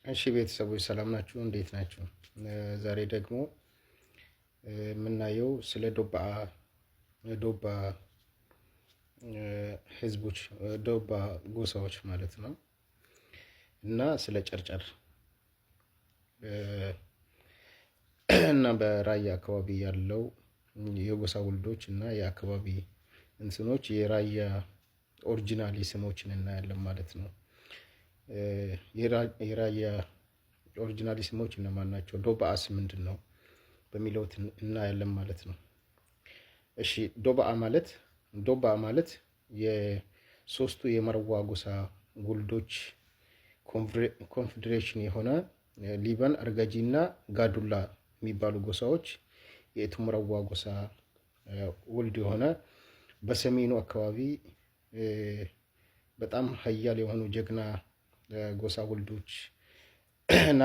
እሺ ቤተሰቦች ሰላም ናችሁ? እንዴት ናችሁ? ዛሬ ደግሞ የምናየው ስለ ዶባ ህዝቦች፣ ዶባ ጎሳዎች ማለት ነው፣ እና ስለ ጨርጨር እና በራያ አካባቢ ያለው የጎሳ ውልዶች እና የአካባቢ እንትኖች፣ የራያ originally ስሞችን እናያለን ማለት ነው። የራያ originally ስሞች እነማን ናቸው? ዶባአስ ምንድን ነው በሚለው እናያለን ማለት ነው። እሺ፣ ዶባአ ማለት የሶስቱ የመርዋ ጎሳ ውልዶች ኮንፌዴሬሽን የሆነ ሊበን፣ አርጋጂ እና ጋዱላ የሚባሉ ጎሳዎች፣ የኢቱ መረዋ ጎሳ ውልድ የሆነ፣ በሰሜኑ አካባቢ በጣም ሀያል የሆኑ ጀግና ጎሳ ውልዶች እና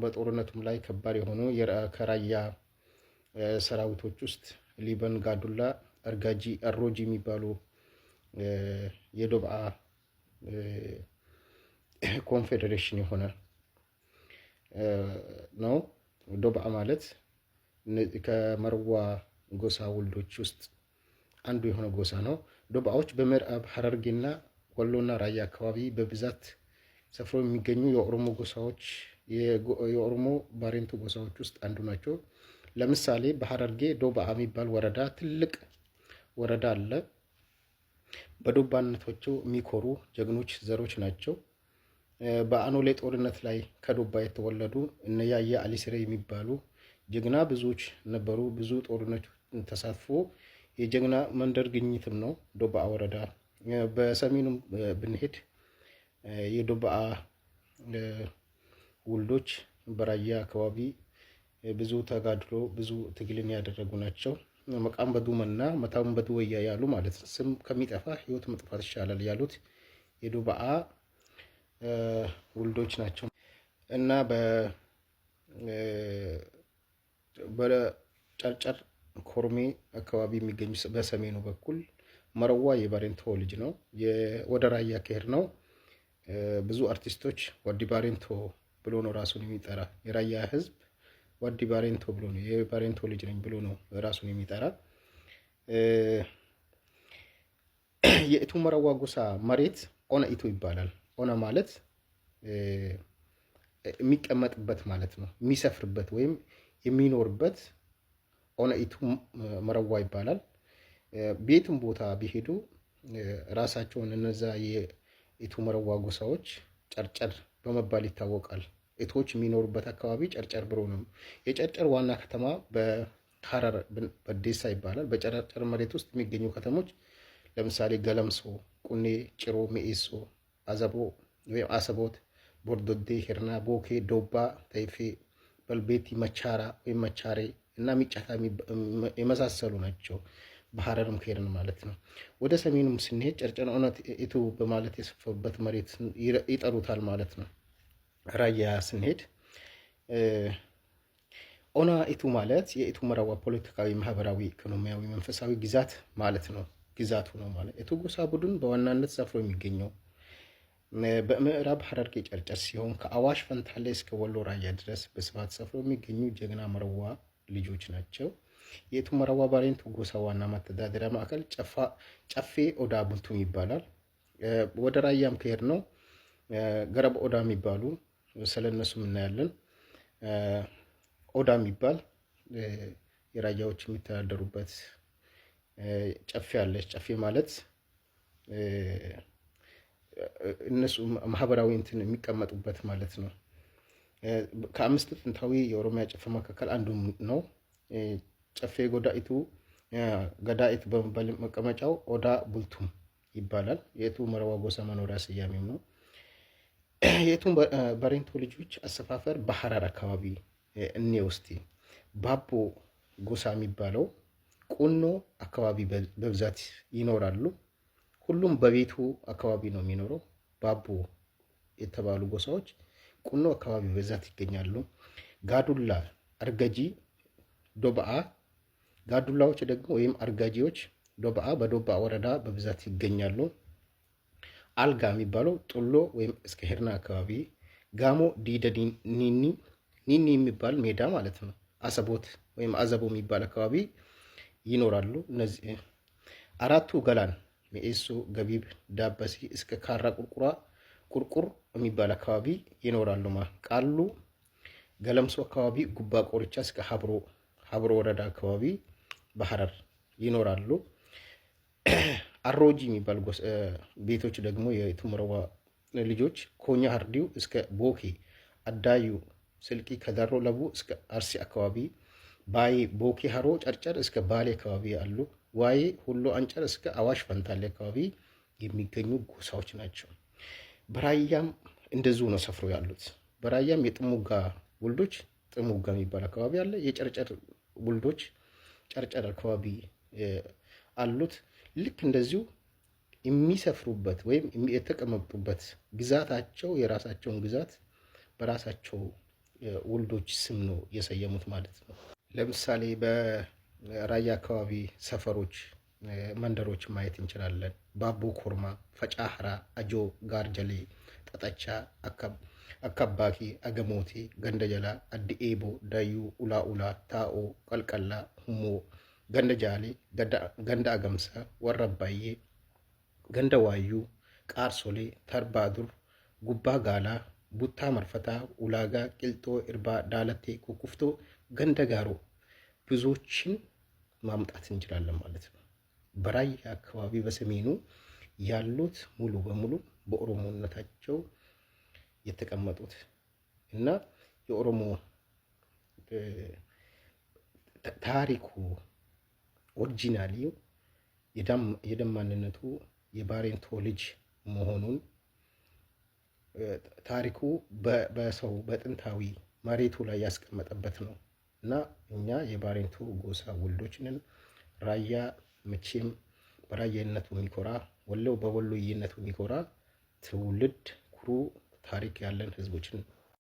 በጦርነቱም ላይ ከባድ የሆኑ ከራያ ሰራዊቶች ውስጥ ሊበን፣ ጋዱላ፣ አርጋጂ፣ አሮጂ የሚባሉ የዶብአ ኮንፌዴሬሽን የሆነ ነው። ዶብአ ማለት ከመርዋ ጎሳ ውልዶች ውስጥ አንዱ የሆነ ጎሳ ነው። ዶብአዎች በምዕራብ ሐረርጌና ወሎና ራያ አካባቢ በብዛት ሰፍረው የሚገኙ የኦሮሞ ጎሳዎች፣ የኦሮሞ ባሬንቱ ጎሳዎች ውስጥ አንዱ ናቸው። ለምሳሌ በሐረርጌ ዶብአ የሚባል ወረዳ፣ ትልቅ ወረዳ አለ። በዶባነታቸው የሚኮሩ ጀግኖች ዘሮች ናቸው። በአኖሌ ጦርነት ላይ ከዶባ የተወለዱ እነ ያያ አሊስሬ የሚባሉ ጀግና ብዙዎች ነበሩ። ብዙ ጦርነት ተሳትፎ የጀግና መንደር ግኝትም ነው ዶባ ወረዳ። በሰሜኑም ብንሄድ የዶባ ውልዶች በራያ አካባቢ ብዙ ተጋድሎ፣ ብዙ ትግልን ያደረጉ ናቸው። መቃም በዱመና መታም በዱወያ ያሉ ማለት ነው። ስም ከሚጠፋ ህይወት መጥፋት ይሻላል ያሉት የዶባአ ውልዶች ናቸው። እና በጨርጨር ኮርሜ አካባቢ የሚገኙ በሰሜኑ በኩል መረዋ የባሬንቶ ልጅ ነው። ወደ ራያ ከሄድ ነው ብዙ አርቲስቶች ወዲ ባሬንቶ ብሎ ነው ራሱን የሚጠራ። የራያ ህዝብ ወዲ ባሬንቶ ብሎ ነው፣ የባሬንቶ ልጅ ነኝ ብሎ ነው ራሱን የሚጠራ። የኢቱ መረዋ ጎሳ መሬት ኦነ ኢቱ ይባላል። ኦነ ማለት የሚቀመጥበት ማለት ነው፣ የሚሰፍርበት ወይም የሚኖርበት ኦነ ኢቱ መረዋ ይባላል። ቤትም ቦታ ቢሄዱ ራሳቸውን እነዛ የኢቱ መረዋ ጎሳዎች ጨርጨር በመባል ይታወቃል። ኢቶች የሚኖሩበት አካባቢ ጨርጨር ብሎ ነው። የጨርጨር ዋና ከተማ በሐረር በዴሳ ይባላል። በጨርጨር መሬት ውስጥ የሚገኙ ከተሞች ለምሳሌ ገለምሶ፣ ቁኔ፣ ጭሮ፣ ሚኤሶ፣ አዘቦ ወይም አሰቦት፣ ቦርዶዴ፣ ሄርና፣ ቦኬ፣ ዶባ፣ ተይፌ፣ በልቤቲ፣ መቻራ ወይም መቻሬ እና ሚጫታ የመሳሰሉ ናቸው። በሐረርም ከሄድን ማለት ነው። ወደ ሰሜኑም ስንሄድ ጨርጨር እውነት ኢቱ በማለት የሰፈሩበት መሬት ይጠሩታል ማለት ነው። ራያ ስንሄድ ኦና ኢቱ ማለት የኢቱ መረዋ ፖለቲካዊ፣ ማህበራዊ፣ ኢኮኖሚያዊ፣ መንፈሳዊ ግዛት ማለት ነው። ግዛቱ ነው ማለት። ኢቱ ጎሳ ቡድን በዋናነት ሰፍሮ የሚገኘው በምዕራብ ሐረርጌ ጨርጨር ሲሆን ከአዋሽ ፈንታሌ እስከ ወሎ ራያ ድረስ በስፋት ሰፍሮ የሚገኙ ጀግና መረዋ ልጆች ናቸው። የኢቱ መረዋ ባሬንቱ ጎሳ ዋና መተዳደሪያ ማዕከል ጨፌ ኦዳ ቡልቱም ይባላል። ወደ ራያም ከሄድ ነው ገረብ ኦዳ የሚባሉ ስለነሱም እናያለን። ኦዳ የሚባል የራያዎች የሚተዳደሩበት ጨፌ አለች። ጨፌ ማለት እነሱ ማህበራዊ እንትን የሚቀመጡበት ማለት ነው። ከአምስት ጥንታዊ የኦሮሚያ ጨፌ መካከል አንዱ ነው። ጨፌ ጎዳኢቱ ገዳኢቱ በመባል መቀመጫው ኦዳ ቡልቱም ይባላል። የኢቱ መረዋ ጎሳ መኖሪያ ስያሜም ነው። የኢቱ ባሬንቱ ልጆች አሰፋፈር በሐረር አካባቢ እኔ ውስቲ ባቦ ጎሳ የሚባለው ቁኖ አካባቢ በብዛት ይኖራሉ። ሁሉም በቤቱ አካባቢ ነው የሚኖረው። ባቦ የተባሉ ጎሳዎች ቁኖ አካባቢ በብዛት ይገኛሉ። ጋዱላ፣ አርገጂ፣ ዶብአ። ጋዱላዎች ደግሞ ወይም አርጋጂዎች ዶብአ፣ በዶብአ ወረዳ በብዛት ይገኛሉ። አልጋ የሚባለው ጡሎ ወይም እስከ ሄርና አካባቢ ጋሞ ዲደ ኒኒ፣ ኒኒ የሚባል ሜዳ ማለት ነው። አሰቦት ወይም አዘቦ የሚባል አካባቢ ይኖራሉ። እነዚህ አራቱ ገላን ሚኤሶ፣ ገቢብ፣ ዳበሲ እስከ ካራ ቁርቁራ ቁርቁር የሚባል አካባቢ ይኖራሉ። ቃሉ ገለምሶ አካባቢ ጉባ ቆርቻ እስከ ሀብሮ ሀብሮ ወረዳ አካባቢ በሀረር ይኖራሉ። አሮጂ የሚባል ቤቶች ደግሞ የቱመረዋ ልጆች ኮኛ ሀርዲው እስከ ቦኬ አዳዩ ስልቂ ከዳሮ ለቡ እስከ አርሲ አካባቢ፣ ባዬ ቦኬ ሀሮ ጨርጨር እስከ ባሌ አካባቢ አሉ። ዋዬ ሁሎ አንጨር እስከ አዋሽ ፈንታሌ አካባቢ የሚገኙ ጎሳዎች ናቸው። በራያም እንደዚሁ ነው ሰፍሮ ያሉት። በራያም የጥሙጋ ውልዶች ጥሙጋ የሚባል አካባቢ አለ። የጨርጨር ውልዶች ጨርጨር አካባቢ አሉት። ልክ እንደዚሁ የሚሰፍሩበት ወይም የተቀመጡበት ግዛታቸው የራሳቸውን ግዛት በራሳቸው ውልዶች ስም ነው የሰየሙት ማለት ነው። ለምሳሌ በራያ አካባቢ ሰፈሮች፣ መንደሮች ማየት እንችላለን። ባቦ ኮርማ፣ ፈጫህራ፣ አጆ፣ ጋርጀሌ፣ ጠጠቻ፣ አካባኪ፣ አገሞቴ፣ ገንደጀላ፣ አዲኤቦ፣ ዳዩ፣ ኡላኡላ፣ ታኦ፣ ቀልቀላ፣ ሁሞ፣ ገንደጃሌ፣ ገንደ አገምሳ፣ ወረባዬ፣ ገንደ ዋዩ፣ ቃርሶሌ፣ ተርባዱር፣ ጉባ ጋላ፣ ቡታ መርፈታ፣ ኡላጋ፣ ቂልጦ፣ እርባ፣ ዳለቴ፣ ኩኩፍቶ፣ ገንደ ጋሮ ብዙዎችን ማምጣት እንችላለን ማለት ነው። በራያ አካባቢ በሰሜኑ ያሉት ሙሉ በሙሉ በኦሮሞነታቸው የተቀመጡት እና የኦሮሞ ታሪኩ originally የደም ማንነቱ የባሬንቶ ልጅ መሆኑን ታሪኩ በሰው በጥንታዊ መሬቱ ላይ ያስቀመጠበት ነው እና እኛ የባሬንቶ ጎሳ ውልዶች ነን። ራያ መቼም በራያነቱ የሚኮራ፣ ወሎ በወሎዬነቱ የሚኮራ ትውልድ ኩሩ ታሪክ ያለን ህዝቦችን።